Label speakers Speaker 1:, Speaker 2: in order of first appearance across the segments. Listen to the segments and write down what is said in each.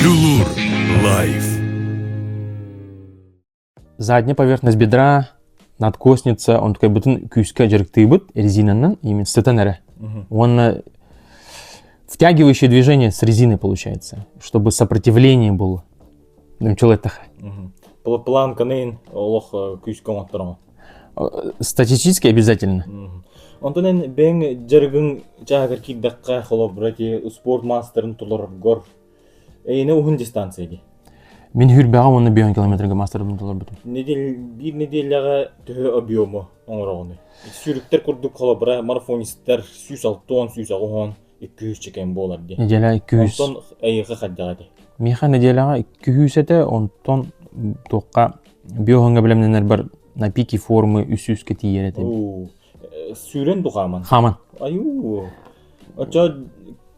Speaker 1: Дьулуур лайф.
Speaker 2: Задняя поверхность бедра, надкостница, он такой бутын күүскэ дьарыктыыбыт резинанан, именно сытан эрэ. Уонна втягивающее движение с резиной получается, чтобы сопротивление было. Нуччалыы
Speaker 3: Планканы олох күүскэ оҥоттороҥ.
Speaker 2: Статистически обязательно.
Speaker 3: Онтон эн бэйэҥ дьарыгыҥ чааһыгар киирдэххэ, холобура, ити спорт маастарын толороргор эйиэнэ уһун дистанция дии.
Speaker 2: Мин хүрбэҕэ уонна биэһэн километрга маастарбын толорбутум.
Speaker 3: Недель, биир нэдиэлэҕэ төһө объему оҥороҕунуй? Сүүрүктэр курдук холобура марафонистар 160, 180, 200 чекэн буолар дии.
Speaker 2: Неделя 200.
Speaker 3: Онтон эйиэхэ хайдаҕа дии?
Speaker 2: Миэхэ неделяҕа 200 этэ, онтон туохха биоһоҥҥо бэлэмнэнэрбэр на пике формы 300-ке тиийэр этим.
Speaker 3: Сүүрэн ду хааман?
Speaker 2: Хааман.
Speaker 3: Аюу. Оччо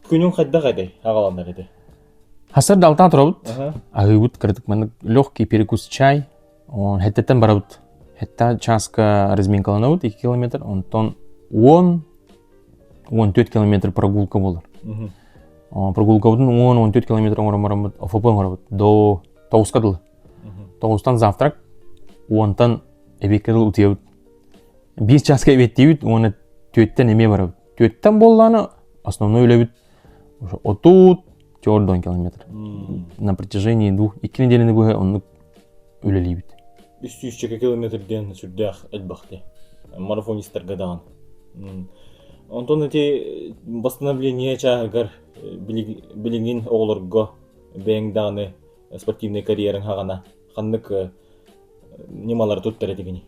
Speaker 3: күнүҥ хайдах этэй? Аҕаланар этэй?
Speaker 2: Хасар алтан турабыт. Аһыыбыт кыратык маннык легкий перекус чай. Хэттеттен барабыт. Хэтта часка разминкаланабыт 2 километр. Онтон 10 14 километр прогулка болар. Прогулкабытын 10-14 километр оҥорон бараммыт ОФП оҥоробут до тоҕуска дылы. Тоҕустан завтрак, уонтан эбиэккэ дылы утуйабыт. Биир чааска эбиэттиибит уонна түөттэн эмиэ барабыт. Түөттэн буоллаҕына основной үлэбит уже отут төрдөн километр. На протяжении двух, икки неделяны быһа оннук үлэлиибит.
Speaker 3: Үс сүүсчэкэ километр диэн сүрдээх элбэхти. Марафонистарга даҕаны. Онтон ити восстановление чааһыгар билигин оҕолорго бэйэҥ даҕаны спортивнай карьераҥ хаҕана ханнык ньымалары туттар этигиний?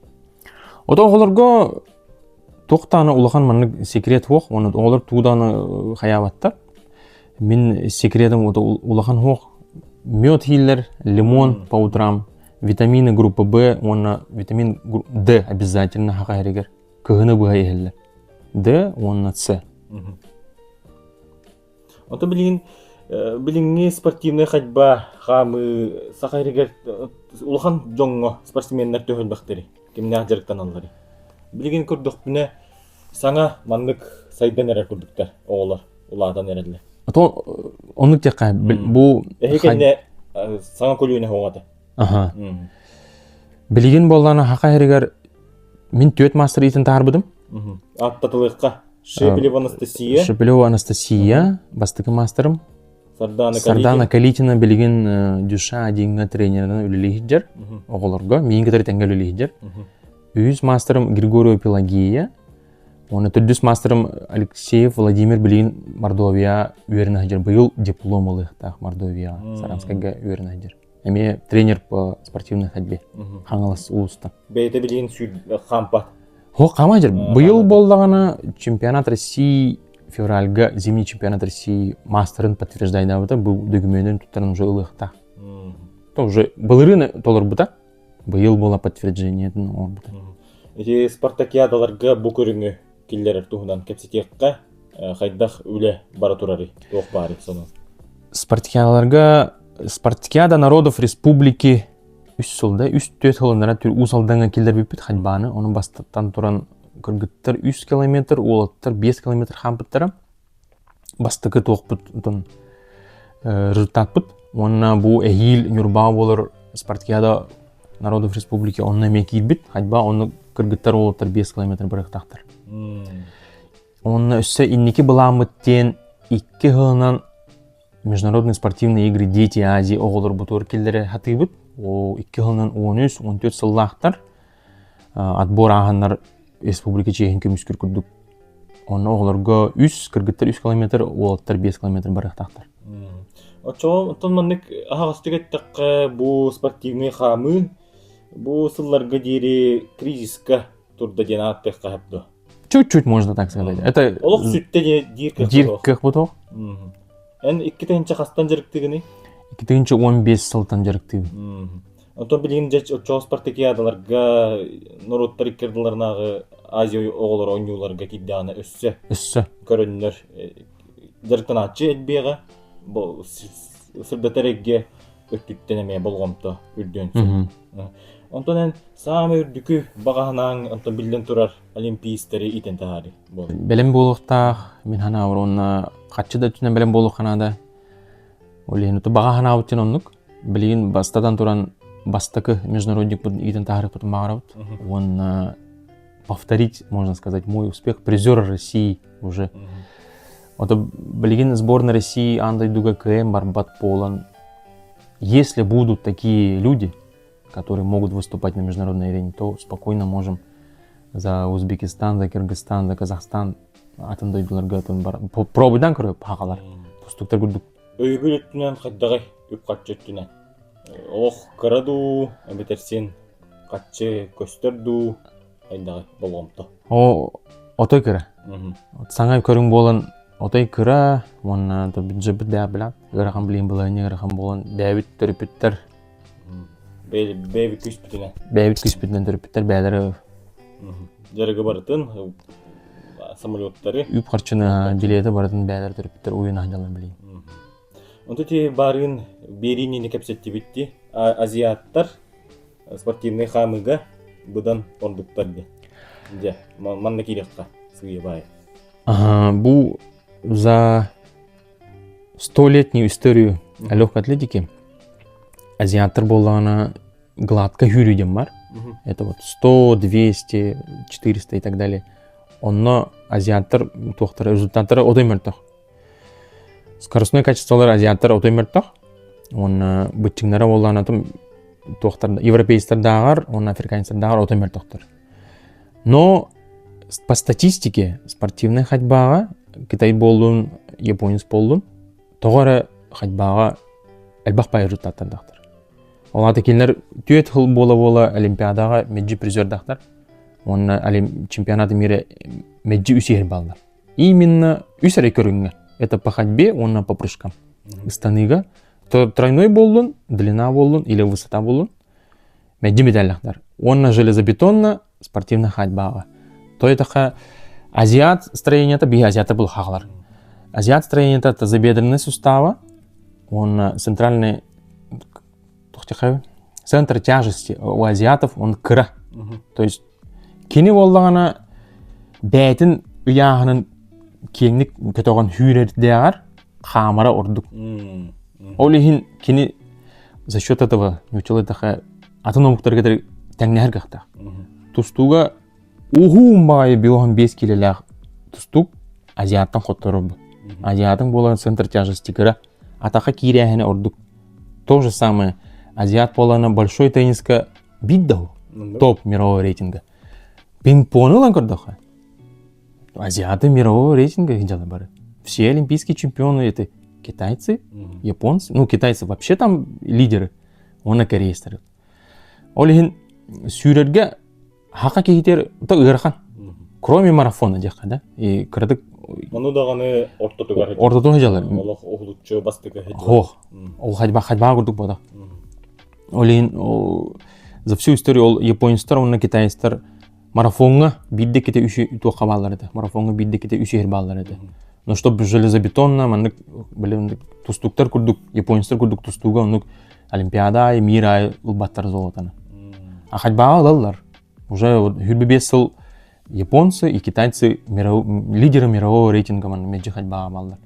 Speaker 2: Ото оҕолорго туох даҕаны улахан маннык секрет суох, уонна оҕолор тугу даҕаны хайаабаттар. Мин секретым улахан суох. Мед иһиллэр, лимон по утрам, витамины группа Б уонна витамин Д обязательно хаха иһэригэр кыһыны быһа иһэллэр. Д уонна С.
Speaker 3: Ото билигин билиҥҥи спортивнай ходьба хаамыы саха иһигэр улахан дьоҥҥо спортсменнар төһөлбөхтөрүй кимнээх дьарыктаналларый билигин көрдөхпүнэ саҥа маннык сайдан эрэр курдуктар оҕолор улаатан эрэллэр
Speaker 2: Ото оннук диэххэ бу
Speaker 3: эһи кэннэ саҥа көлүөнэ оҕото
Speaker 2: Аха. Билигин буоллаана хаха иһэригэр мин түөрт мастер иитин таһаарбытым.
Speaker 3: Аттатылыахха. Шепелева Анастасия.
Speaker 2: Шепелева Анастасия, бастакы мастерым.
Speaker 3: Сардана
Speaker 2: Сардана Калитина билигин Дюша диҥҥа тренерынан үлэлии сылдьар оҕолорго, миин кытары тэҥҥэ үлэлии сылдьар. Үһүс мастерым Григорьева Пелагея. Уонна төрдүс мастерым Алексеев Владимир билигин Мордовия үөрэнэ сылдьар. Быйыл диплом ылыахтаах Мордовияҕа, Саранскайга үөрэнэ сылдьар. Эмиэ тренер по спортивной ходьбе. Хаҥалас улуустан.
Speaker 3: Бэйэтэ билигин хаампат.
Speaker 2: Хо хаама дьэр. Быйыл буоллаҕына чемпионат России февральга зимний чемпионат России мастерын подтверждайдаабыта бу документын туттаран уже ылыахтаах. То уже былырыын толорбута. Быйыл буола подтверждениетин оҥорбута.
Speaker 3: Ити спартакиадаларга бу көрүҥү киллэрэр туһунан кэпсэтиэххэ хайдах үлэ бара турарый, туох баарый сонун?
Speaker 2: Спартакиадаларга Спартакиада народов республики үс сылда, үс түөрт сылыннара Уус Алдаҥҥа киллэрбиппит ходьбаны, ону бастаттан туран кыргыттар 3 километр, уолаттар 5 километр хаампыттара. Бастакы туохпут отон результатпыт. Уонна бу эһиил Ньурбаа буолар Спартакиада народов республики онно эмиэ киирбит. Ходьба онно кыргыттар уолаттар 5 километр бырахтаахтар. Онно өссө инники былааммыт диэн икки сылынан Международные спортивные игры Дети Азии оҕолорбутугар киллэрэ сатыыбыт. О, икки сылынан 13, 14 сыллаахтар отбор ааһаннар республика чиэһин көмүскүүр курдук. Онно оҕолорго үс, кыргыттар 3 километр, уолаттар 5 километр барыахтаахтар.
Speaker 3: Оччоҕо оттон маннык аһаҕастык эттэххэ, бу спортивный хаамыы бу сылларга диэри кризиска турда диэн ааттыахха сөп дуо?
Speaker 2: Чуть-чуть можно так сказать. Это
Speaker 3: Олох сүттэ диир
Speaker 2: диир кыах бутуох.
Speaker 3: Эн икки тыһыынча хастан дьарыктыыгыный?
Speaker 2: 2015 сылтан дьарыктыыбын.
Speaker 3: Онтон билигин дьэ оччоҕо спартакиадаларга норуоттар икки ардыларынааҕы Азия оҕолоро оонньууларга киирдэҕинэ өссө
Speaker 2: өссө
Speaker 3: көрөннөр дьарыктанааччы элбиэҕэ сырдатар эйгэ өттүттэн эмиэ болҕомто үрдүөн сөп. Онтон эн саамай үрдүкү баҕаһынаан онтон биллэн турар олимпийстары иитэн таһаарыы буолар.
Speaker 2: Бэлэм буолуохтаах мин санаабар уонна хаччы да өттүнэн бэлэм буолуохха наада. Ол иһин баҕа санаабыт диэн оннук. Билигин бастатан туран бастакы международникпытын иитэн таһаарыахпытын баҕарабыт. Уонна повторить, можно сказать, мой успех призер России уже. Ото билигин сборная России аан дойдуга кыайан барбат буолан, если будут такие люди, которые могут выступать на международной арене, то спокойно можем за Узбекистан, за Кыргызстан, за Казахстан атын дойдуларга атын бар пробуйдан көрө пахалар. Тустуктар курдук.
Speaker 3: Өйөбүл өттүнэн хайдаҕый үп-харчы өттүнэн? Олох кыра дуу, эбэтэр син харчы көстөр дуу, хайдаҕый болҕомто?
Speaker 2: О, отой кыра. Саҥа көрүҥ буолан отой кыра уонна бюджеппит бэйэ билэн ыарахан билигин былаһынньа ыарахан буолан бэйэбит төрөппүттэр
Speaker 3: Бэйэбит күүспүтүнэн.
Speaker 2: Бэйэбит күүспүтүнэн төрөппүттэр бэйэлэрэ
Speaker 3: Дьарыгы барытын, самолеттары.
Speaker 2: Үп харчыны, билети барытын бэйэлэрэ төрөппүттэр уйун аһдьалар билигин.
Speaker 3: Онто ти барыын биэриинини кэпсэттибит ди. Азиаттар спортивный хаамыыга быдан ордуктар ди. Дьэ, манна киириэххэ сыыйа баайы.
Speaker 2: Бу за столетнюю историю легкой атлетики азиаттар буоллаҕына гладко сүүрүү диэн бар. Это вот 100, 200, 400 и так далее. Онно азиаттар туохтара результаттара отой мөлтөх. Скоростной качестволар азиаттар отой мөлтөх. Уонна быччыҥнара буоллаҕына туохтар европейцтардааҕар уонна африканецтардааҕар отой мөлтөхтөр. Но по статистике спортивнай ходьбаҕа Китай буоллун, японец буоллун, тоҕо эрэ ходьбаҕа элбэх баай результаттардаахтар. Ол аата кинилэр түөрт сыл буола-буола Олимпиадаҕа мэлдьи призердаахтар. Уонна чемпионат мира мэлдьи үс иһэр баллар. Именно үс эрэ көрүҥҥэ. Это по ходьбе уонна по прыжкам. Ыстаныыга тройной буоллун, длина буоллун или высота буоллун мэлдьи медаллахтар. Уонна железобетонно спортивный ходьбаҕа. То это азиат строениета биһи азиата был хаалар. Азиат строениета тазобедренный сустава, он центральный центр тяжести у азиатов он кыра. То есть кини буоллаҕына бэйэтин ыйааһынын киэҥник көтөҕөн сүүрэрдээҕэр хаамара ордук. Ол иһин кини за счет этого нууччалыы атын омуктарга тэҥнэһэр кыахтаах. Тустууга уһуун баҕайы биоһун 5 килэлээх тустуук азиаттан хотторорбут. Азиатын буолан центр тяжести кыра, атаха киирээһинэ ордук. То же самое азиат буолана большой тенниска биир да топ мирового рейтинга. Пинг-понг ылан көрдөххө Азиаты мирового рейтинга дьоно бары. Все олимпийские чемпионы это китайцы, японцы. Ну, китайцы вообще там лидеры. Уонна корейстар. Ол иһин сүүрэргэ хака киһитер то ыарахан. Кроме марафона диэххэ да. И кыратык
Speaker 3: Ону даҕаны ортотугар
Speaker 2: ортотугар дьалар.
Speaker 3: Олох уһулуччу бастакы
Speaker 2: Хоох. Ол ходьба ходьба курдук буолар. Ол иһин за всю историю ол японецтар уонна китайцтар Марафоҥҥа биирдэ иккитэ үс туохха бааллар этэ. Марафоҥҥа биирдэ иккитэ үс иһэр бааллар этэ. Но чтобы железобетонно маннык блин тустууктар курдук японецтар курдук тустууга оннук олимпиада аайы мир аайы ылбаттар золотаны. А ходьбаҕа ылаллар. Уже вот хүрбэ биэс сыл японцы и китайцы миров... лидеры мирового рейтинга манна мэлдьи ходьбаҕа бааллар.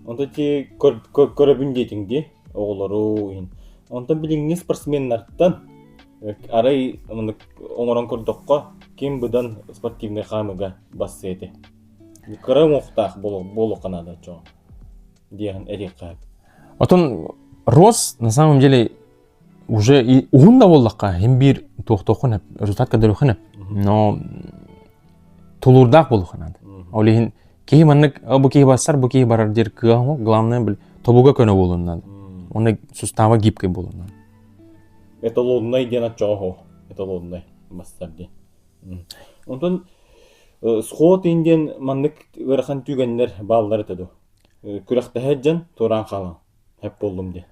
Speaker 3: Онтон ти көрөбүн диэтиҥ дии оҕолору иһин. Онтон билиҥҥи спортсменнартан Арай маннык оҥорон көрдөххө, ким быдан спортивнай хаамыыга бассыа этэ. Кыра уҥуохтаах буолуохха наада оччоҕо диэхин этиэххэ сөп.
Speaker 2: Отон рост на самом деле уже и уһун да буоллахха син биир туохтуоххун результат көрдөрүөххүн но тулуурдаах буолуохха наада. Ол иһин киһи маннык бу киһи бассар, бу киһи барар диир кыаҕа главное бил тобуга көнө буолуон наада. Уонна сустава гибкий буолуон наада.
Speaker 3: Эталоннай диэн оччоҕо оһо эталоннай бастар диэн. Онтон сход ин диэн маннык ыарахан түгэннэр бааллар этэ дуо? Күрэхтэһэ дьон туораан хаалан хэп буоллум диэн.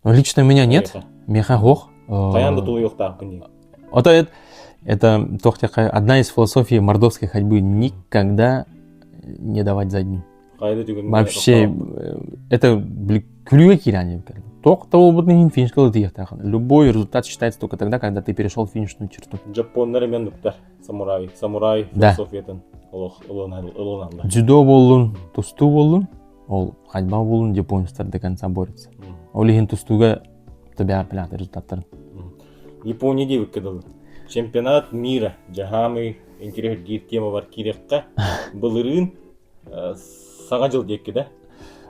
Speaker 2: Лично у меня нет. Миэхэ суох.
Speaker 3: Хайаан да тулуйуохтаахпын диэн.
Speaker 2: Ото это, это одна из философий мордовской ходьбы никогда не давать заднюю. Вообще, это күлүүгэ киирэн Туох да буолбутун иһин финишка ылытыйыахтаахын. Любой результат считается только тогда, когда ты перешел финишную черту.
Speaker 3: Жапоннар эмиэ оннуктар. Самурай, самурай философиятын олох ылыналлар.
Speaker 2: Дзюдо буоллун, тустуу буоллун. Ол ходьба буолун японецтар до конца борются. Ол иһин тустууга төбөөр билэҕит результаттарын.
Speaker 3: Япония диэбиккэ дылы. Чемпионат мира дьаһаамый интириэһиргиир темабар киириэххэ былырыын саҥа дьыл диэкки да?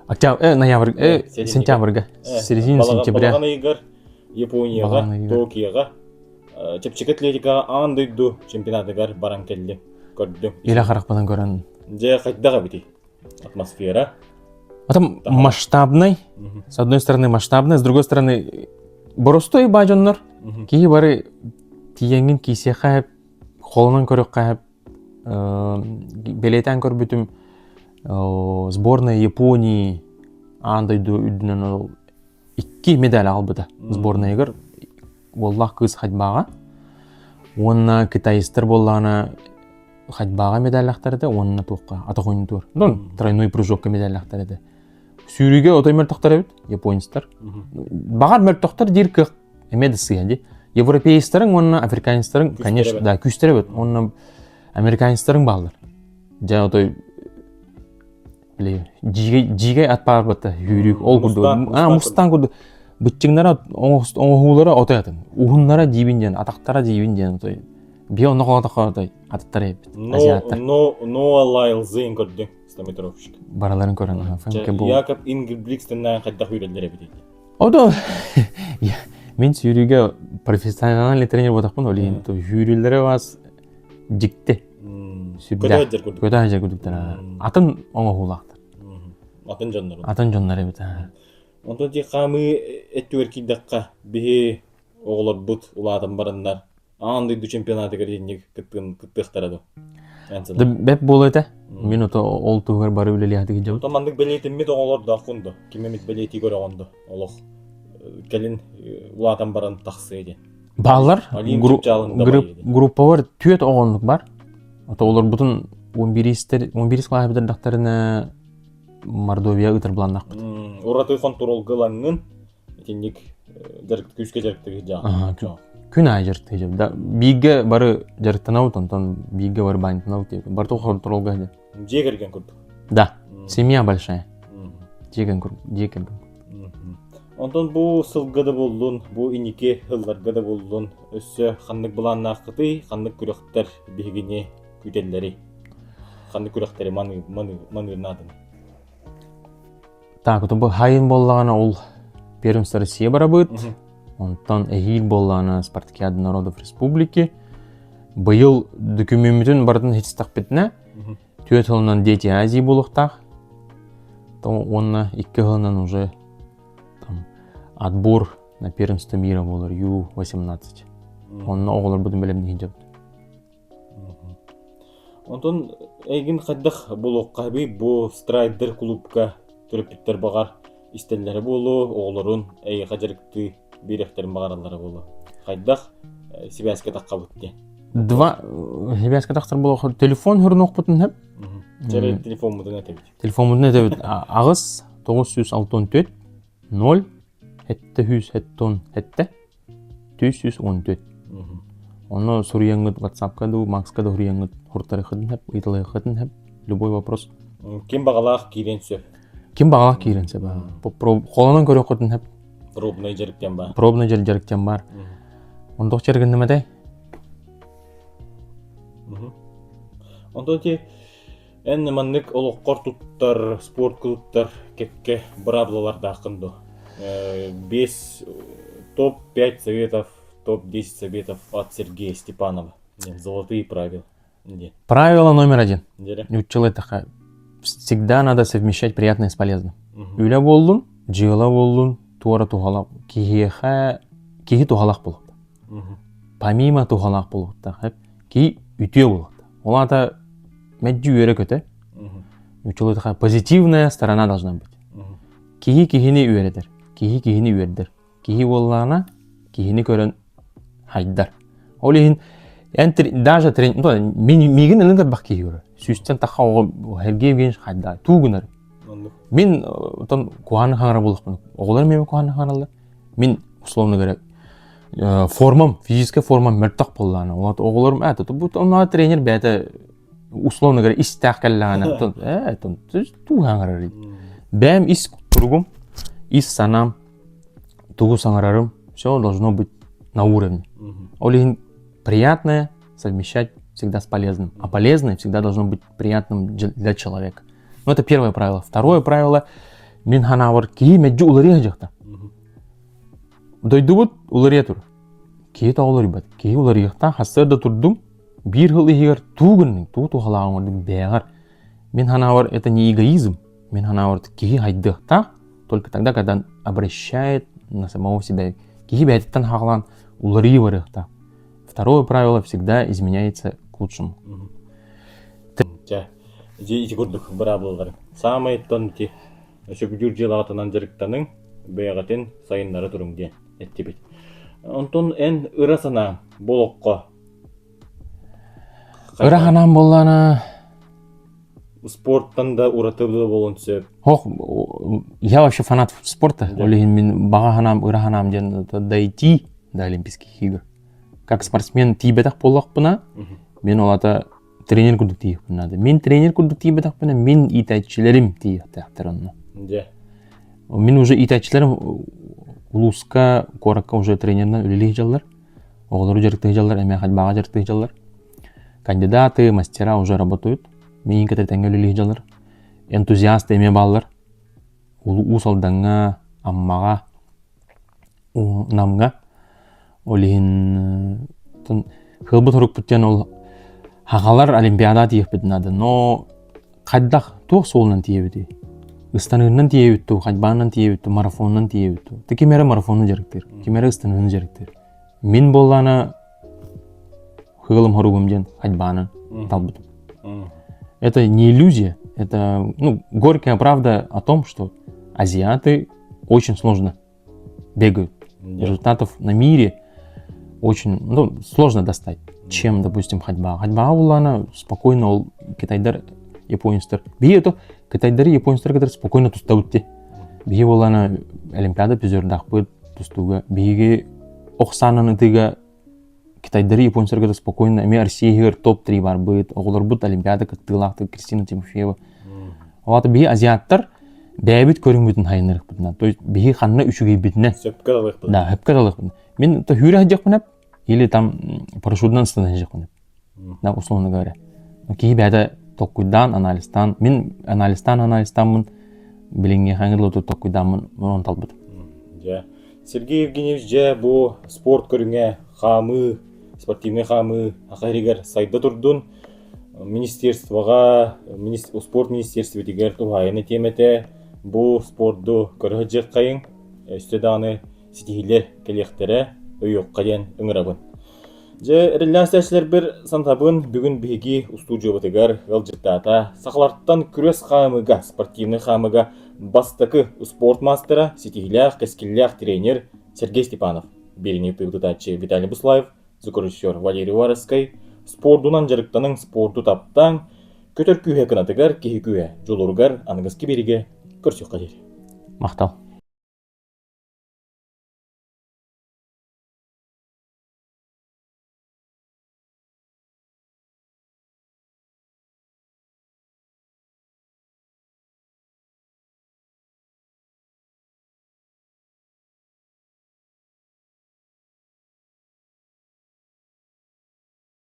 Speaker 2: Октябрь, ноябрь, сентябрьга. Середина сентября.
Speaker 3: Балаҕан ыйыгар Японияҕа, Токиоҕа чэпчэки атлетикаҕа аан дойду чемпионатыгар баран кэллим, көрдүм.
Speaker 2: Илэ харахпынан көрөн.
Speaker 3: Дьэ, хайдах эбитий? Атмосфера.
Speaker 2: Потом масштабный, с одной стороны масштабный, с другой стороны боростой баа дьоннор. Киһи бары тиийэҥҥин киисиэхэ холонон көрүөххэ бэлиэтээн көрбүтүм сборная Японии аан дойду үрдүнэн ол икки медаль аҕалбыта сборнайыгар уоллаах кыыс ходьбаҕа уонна китайстар буоллаҕына ходьбаҕа медаллаахтар этэ уонна туохха атах ойнутугар ну тройной прыжокка медаллаахтар этэ сүүрүүгэ отой мөлтөхтөр эбит японецтар баҕар мөлтөхтөр диир кыах эмиэ да сыыһа дии европеецтарыҥ уонна африканецтарыҥ конечно да күүстэрэ эбит уонна американецтарыҥ бааллар дьэ отой били дьиигэй дьиигэй ат баар хүүрүүк ол курдук а мустаан курдук быччыҥнара оҥоһуулара отой атын уһуннара диибин диэн атахтара диибин диэн отой биэ онно холотохо отой атыттар эбит азиаттар
Speaker 3: но Ноа Лайлзын көрдүм стометровщик
Speaker 2: бараларын көрөн
Speaker 3: Якоб Ингельбрикстеннээн хайдах үүрэллэр эбит
Speaker 2: Ото мин сүүрүүгэ профессиональный тренер буолтахпын ол иһин сүүрүүлэрэ вас дьикти.
Speaker 3: Сүрдээх.
Speaker 2: Көтө сылдьар курдуктар. Атын оҥоһуулаахтар.
Speaker 3: Атын дьоннор.
Speaker 2: Атын дьоннор эбит.
Speaker 3: Онтон ти хаамыы өттүгэр киирдэххэ биһи оҕолорбут улаатан бараннар аан дойду чемпионатыгар итинник кыттыахтара дуо?
Speaker 2: Бэп буолуо этэ. Мин ото ол туһугар бары үлэлиэхтик дьабыт.
Speaker 3: Онтон маннык бэлиэтиммит оҕолордооххун до? Ким эмит бэлиэтии көрөҕүн до? Олох кэлин улаатан баран тахсыа диэн.
Speaker 2: Бааллар. Группабар түөрт оҕоннук бар. Ото олорбутун 11 11 класс бүтэрдэхтэринэ Мордовия ыытар былааннаахпыт.
Speaker 3: Ураты хонтуруолга ылаҥҥын итинник дьарык күүскэ дьарыктыгы
Speaker 2: дьаҕа. Күн аайы дьарыктыгы да бииргэ бары дьарыктанабыт онтон бииргэ бары баанньытанабыт диэбит. Барыта хонтуруолга иһэ.
Speaker 3: Дьиэ кэргэн курдук.
Speaker 2: Да. Семья большая. Дьиэ кэргэн дьиэ кэргэн.
Speaker 3: Онтон бу сылга да буоллун, бу инники сылларга да буоллун, өссө ханнык былааннааххытый, ханнык күрэхтэр биһигини күүтэллэрий? Ханнык күрэхтэри маныыр нааданы?
Speaker 2: Так, бу хайын буоллаҕына ол Первенство Россия барабыт. Онтон эһиил буоллаҕына Спартакиада народов республики. Быйыл дөкүмүммүтүн барытын хитистэхпитинэ, түөрт сылынан Дети Азии буолуохтаах. Уонна икки сылынан уже там отбор на первенство мира буолар Ю-18. Онно оҕолорбутун бэлэмниир дьабыт.
Speaker 3: Онтон эйигин хайдах буолуоххабый бу Страйдер кулуупка төрөппүттэр баҕар истэллэрэ буолуо, оҕолорун эйиэхэ дьарыктыы биэриэхтэрин баҕараллара буолуо. Хайдах сибээскэ таххабыт диэн?
Speaker 2: Два сибээскэ тахсар буолуох телефон хөрүнүөхпүтүн сөп.
Speaker 3: Чэрэ телефоммутун этэбит.
Speaker 2: Телефоммутун этэбит. Аҕыс 964 0 777 414. Онно суруйаҥҥыт WhatsApp-ка дуу, Макска да суруйаҥҥыт хуртарыххытын сөп, ыйыталыаххытын сөп. Любой вопрос.
Speaker 3: Ким баҕалаах киирэн сөп.
Speaker 2: Ким баҕалаах киирэн сөп. Холонон көрүөххүтүн сөп.
Speaker 3: Пробный дьарыктан бар.
Speaker 2: Пробный дьарыктан бар. Онтох дьарыгынным этэй?
Speaker 3: Онтон ти Эн маннык олоххор туттар, спортка туттар кэккэ быраабылалардааххын дуо? Без топ-5 советов, топ-10 советов от Сергея Степанова. Золотые правила.
Speaker 2: Правило номер один. Нууччалыы эттэххэ, всегда надо совмещать приятное с полезным. Үлэ буоллун, дьыала буоллун, туора туһалаах киһиэхэ киһи туһалаах буолуохтаах. Помимо туһалаах буолуохтаах, киһи үтүө буолуохтаах. Ол аата мэлдьи үөрэ-көтө. Учуолу такая позитивная сторона должна быть. Киһи киһини үөрэтэр, киһи киһини үөрдэр. Киһи буоллаҕына киһини көрөн хайдар. Ол иһин эн даже трен миигин ылын көрбөх киһи көрөр. Сүүстэн тахха оҕо Сергей Евгеньевич хайда туу гынар. Мин отон куһааны хаҥара буолуохпун. Оҕолор миэхэ куһааны хаҥараллар. Мин условно говоря формам, физическая формам мөлтөх буоллаҕына, ол оҕолорум ээ бу онно тренер бэйэтэ условно говоря истээх кэллэҕинэ ээ туу хаҥарар. Бэйэм ис туругум, ис санаам, тугу саҥарарым, все должно быть на уровне. Ол иһин приятное совмещать всегда с полезным, а полезное всегда должно быть приятным для человека. Ну, это первое правило. Второе правило, мин санаабар киһи мэлдьи уларыйа дьахта. Дойдубут уларыйа тур. Киһи тоҕо уларыйбат. Киһи уларыйыахтаах сарсыарда турдум, биир сыл иһигэр туу гынныҥ, туу туһалааҕын оҥордум бэйэҕэр. Мин санаабар это не эгоизм. Мин санаабар киһи хайдыахтаах, только тогда, когда обращает на самого себя. Киһи бэйэтиттэн хаалан уларыйыы барыахтаах. Второе правило всегда изменяется к лучшему.
Speaker 3: Дьэ, ити курдук быраабылалары. Саамай оттон ити сөбүлүүр дьыалаҕытынан дьарыктаныҥ, бэйэҕитин сайыннара туруҥ диэн эттибит. Онтон эн ыра санааҥ бу олоххо
Speaker 2: Ыра санаам буоллаҕына
Speaker 3: спорттан да ураты да буолуон сөп.
Speaker 2: Ох, я вообще фанат спорта. Ол иһин мин баҕа санаам, ыра санаам диэн дойти до Олимпийских игр. Как спортсмен тиийбэтэх буоллахпына, мин ол ата тренер курдук тиийиэхпин наада. Мин тренер курдук тиийбэтэхпинэ, мин иитээччилэрим тиийиэхтээхтэр онно.
Speaker 3: Дьэ.
Speaker 2: Мин уже иитээччилэрим улууска, куоракка уже тренеринэн үлэлии сылдьаллар. Оҕолору дьарыктыы сылдьаллар, эмиэ ходьбаҕа дьарыктыы сылдьаллар. Кандидаты, мастера уже работают. Миигин кытары тэҥҥэ үлэлии сылдьаллар. Энтузиасты эмиэ бааллар. Уус Алдаҥҥа, Аммаҕа, Намҥа. Ол иһин кыылбыт сорукпут диэн ол хаҕалар Олимпиадаҕа тиийиэхпит наада. Но хайдах туох суолунан тиийэбитий? Ыстаныыннан тиийэбит дуу, ходьбаанан тиийэбит дуу, марафонунан тиийэбит дуу? Ты ким эрэ марафону дьарыктыыр, ким эрэ ыстаныыны дьарыктыыр. Мин буоллаҕына кыылым хоругум диэн ходьбаанан талбытым. Это не иллюзия, это ну, горькая правда о том, что азиаты очень сложно бегают. Результатов на мире очень ну, сложно достать, чем, допустим, ходьба. Ходьба буоллаҕына спокойно ол китайдар, японецтар. Биһи это китайдары, японецтар кытары спокойно тустабыт дии. Биһи буоллаҕына Олимпиада призердаахпыт тустууга. Биһиги ох саанан ытыыга китайдары, японецтары кытары спокойно эмиэ Россия иһигэр топ-3 барбыт. Оҕолорбут Олимпиада кыттыылаахтык Кристина Тимофеева. Ол аата биһи азиаттар бэйэбит көрүҥмүтүн хайыннарыахпытына, то есть биһи ханна үчүгэйбитинэн.
Speaker 3: Сөпкө талыахпытына.
Speaker 2: Да, сөпкө талыахпытына. Мин то сүүрэ сылдьыахпын или там парашютунан ыстана сылдьыахпын Да, условно говоря. Киһи бэйэтэ толкуйдаан, анализтаан, мин анализтаан, анализтааммын билиҥҥи хаҥыр лоту толкуйдааммын онон талбытым.
Speaker 3: Дьэ, Сергей Евгеньевич, дьэ, бу спорт көрүҥэ хаамыы, спортивнай хаамыы аха иһигэр сайда турдун. Министерствоҕа, спорт министерствотыгар туһаайан этиэм этэ, бу спорду көрө сылдьыаххайыҥ, өссө даҕаны ситиһиилэр кэлиэхтэрэ, өйүөххэ диэн ыҥырабын. Дьэ, эрэллээх истээччилэрбэр санатабын, бүгүн биһиги устуудьуйабытыгар ыалдьыттаата сахалартан күрэс хаамыыга, спортивнай хаамыыга бастакы спорт маастара, ситиһиилээх, кэскиллээх тренер Сергей Степанов, биэриини ыытааччы Виталий Буслаев, звукорежиссер Валерий Уваровскай, спордунан дьарыктаныҥ, спорду таптааҥ, көтөр күүһэ кынатыгар, киһи күүһэ дьулуругар аныгыскы биэриигэ көрсүөххэ диэри.
Speaker 2: Махтал.